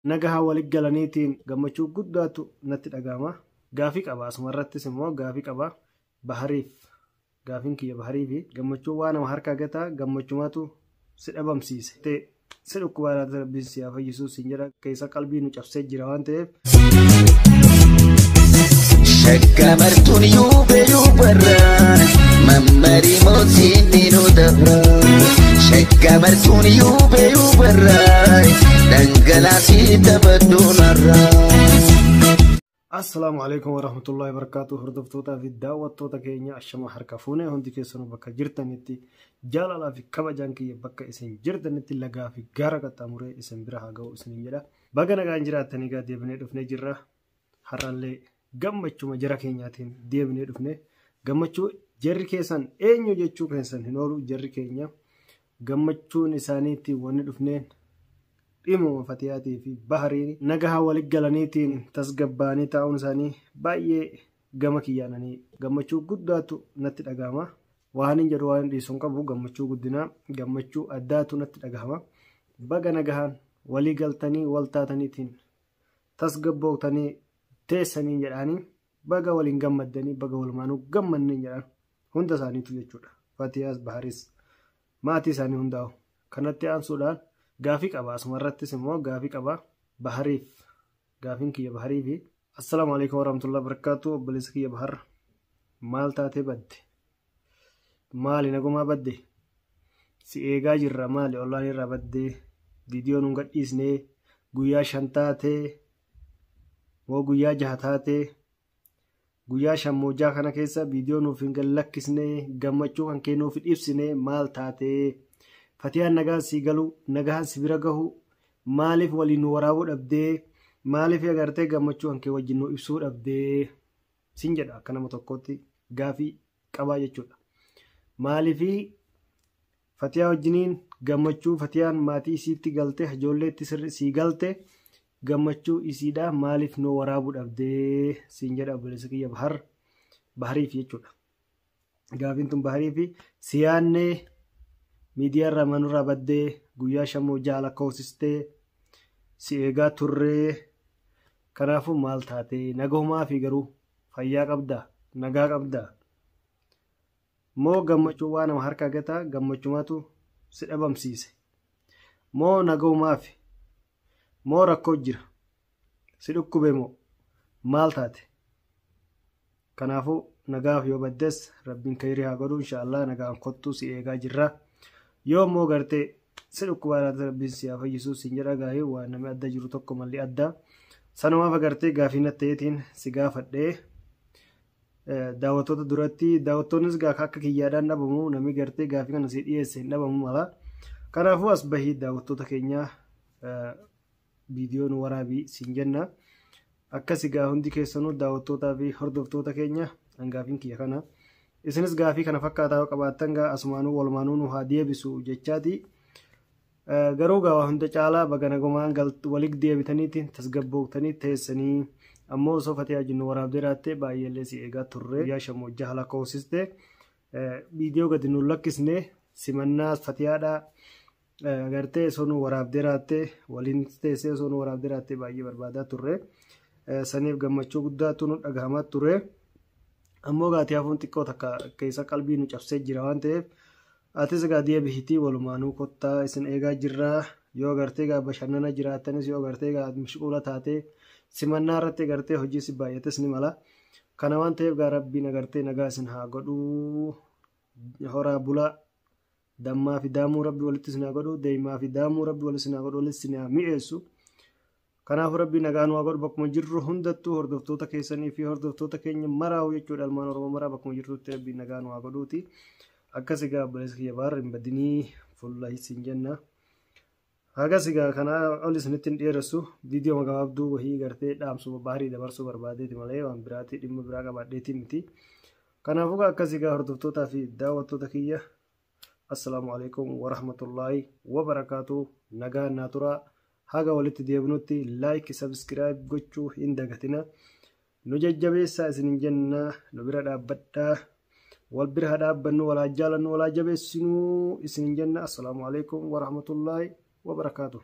Nagahaan walitti galaniitiin gammachuu guddaatu natti dhagahama. Gaafii qaba asumarrattis immoo gaafii qaba bahariif gaafiin kiyya baharii fi gammachuu waa nama harkaa gataa gammachumaatu si dhabamsiise. Si dhukkubaa laata rabbiin si haa fayyisuu siin jedha keessa qalbii nu cabsee jira waan ta'eef. Shakka martuun yuube yuubarra mammarii mootiin ni nu dabra. Shakka martuun yuube yuubarra dhangalaasii taphadhuun har'a. Assalaamu alaikum warahmatullahi wabarakatuh. Hordoftootaa fi daawwattoota keenya ashama harka fuune hundi keessanuu bakka jirtanitti jaalalaa fi kabajaan kiyya bakka isin jirtanitti lagaa fi gaara qaxxaamuree isin bira haa ga'u isiniin jedha. Baga nagaan jiraattanii egaa deebinee dhufnee jirra. Har'allee gammachuma jara keenyaatiin deebinee dhufne. Gammachuu jarri keessan eenyu jechuu keessan hin oolu jarri keenya gammachuun isaaniitti wanni dhufneen dhimuma Fatiyaatii fi Bahariin nagahaa walitti galaniitiin tasgabbaa'anii taa'uun isaanii baay'ee gama kiyyaananii gammachuu guddaatu natti dhagahama. Waan hin jedhu waan hin dhiisu hin qabu gammachuu guddinaa gammachuu addaatu natti dhagahama. Baga nagahaan walii galtanii wal taataniitiin tasgabbooftanii teessanii jedhaanii baga waliin gammaddanii baga walumaanuu gammanneen jedhaan hunda isaaniitu jechuudha. Fatiyaas Baharis maatii isaanii hundaa'u. Kanatti aansuudhaan gaafii qaba asumarrattis immoo gaafii qaba bahariif gaafiin kiyya baharii fi assalaamu alaikum warahmatullahi wabarakatuh obboleessa kiyya bahar maal taatee badde maali nagumaa badde si eegaa jirra maali ollaan irraa baddee viidiyoo nun gadhiisnee guyyaa 5 taatee moo guyyaa 6 taatee guyyaa 5 moo 6 kana keessa viidiyoo nuuf hin lakkisnee gammachuu kan kee nuuf hin ibsine maal taatee Fatiyaan nagaan si galu nagaan si bira gahu maaliif waliin nu waraabuu dhabdee maaliif agartee gammachuu kan kee wajjin nu ibsuu dhabdee sin jedha akka nama tokkootti gaafii qabaa jechuudha. Maaliif Fatiyaa wajjiniin gammachuu Fatiyaan maatii isiitti galte ijoolleetti sirri sii galte gammachuu isiidha maaliif nu waraabuu dhabdee sin jedha obboleessa kiyya bahar bahariif jechuudha. Gaafiin tun bahariif si yaannee miidiyaa irraa manurraa baddee guyyaa 5 moo 6 lakkoofsistee si eegaa turree kanaafuu maal taatee nagahumaa fi garuu fayyaa qabdaa nagaa qabdaa moo gammachuu waa nama harkaa gataa gammachumaatu si dhabamsiise moo nagahumaa fi moo rakkoo jira si dhukkube moo maal taate kanaafuu nagaaf yoo baddes rabbiin khayrii haa godhu inshaallah nagaan kottuu si eegaa jirra. Yoo immoo gartee si dhukkubaa laata rabbiin si haa fayyisuu siin jedha gaa'ee waan namni adda jiru tokko malli adda. Sanumaaf agartee gaafii natti ta'eetiin si gaafadhee daawwattoota duratti daawwattoonnis gaafa akka kiyyaadhaan dhabamu namni gartee gaafii kana si dhiyeesse hin dhabamu mala. Kanaafuu as bahii daawwattoota keenya viidiyoo nu waraabii siin jenna. Akkas egaa hundi keessanuu daawwattootaa fi hordoftoota keenya hangaafiin kiyya kana. Isinis gaafii kana fakkaataa yoo qabaattan gaa asumaanuu walumaanuu nu haa deebisu jechaati. Garuu gaa waa hunda caalaa baga nagumaan walitti deebitaniitiin tasgabbooftanii teessanii ammoo osoo Fatiyaa wajjin nu waraabdee jiraatte baay'eellee si eegaa turre. Guyyaa 5 moo 6 lakkoofsiste viidiyoo gadi nu lakkisne simannaa Fatiyaadhaa agartee osoo nu waraabdee jiraatte waliin teessee osoo nu waraabdee jiraatte baay'ee barbaadaa turre. Saniif gammachuu guddaatu nu dhagahamaa ture. Ammoo gaatii hafuun xiqqoo takka keessa qalbii nu cabsee jira waan ta'eef atis egaa deebihitii walumaanuu kottaa isin eegaa jirra. Yoo agartee egaa bashannana jiraattanis yoo agartee egaa mashquula taatee simannaa irratti agartee hojii si baay'ates ni mala. Kana waan ta'eef egaa rabbiin agartee nagaa isin haa godhuu. Horaa bulaa dammaa fi daamuu rabbi walitti isin haa godhu. Deemaa fi daamuu rabbi walitti isin haa godhu. Walitti isin haa mi'eessu. Kanaafuu rabbi nagaa nu haa godhu bakkuma jirru hundattuu hordoftoota keessanii fi hordoftoota keenya maraa'u jechuudha ilmaan Oromoo maraa bakkuma jirrutti rabbi nagaa nu haa godhuuti. Akkas egaa obboleessa kiyya baar hin badinii fuula isin jenna. Hagas egaa kanaa ol isinitti hin dheeressu viidiyoo gabaabduu wahii gartee dhaamsuma baharii dabarsuu barbaadeeti malee waan biraatii dhimma biraa qabaadheeti miti. Kanaafuu akkas egaa hordoftootaa fi daawwattoota kiyya assalaamu alaikum warahmatullaahi wabarakaatu nagaa naa turaa. Haga walitti deebinutti like subscribe gochuu hin dagatina. Nu jajjabeessaa isin jenna nu bira dhaabbadhaa. Wal bira haa dhaabbannu walaa jaalannu walaa jabeessinuu isin jenna. Assalaamu alaikum warahmatullaahi wabarakaatu.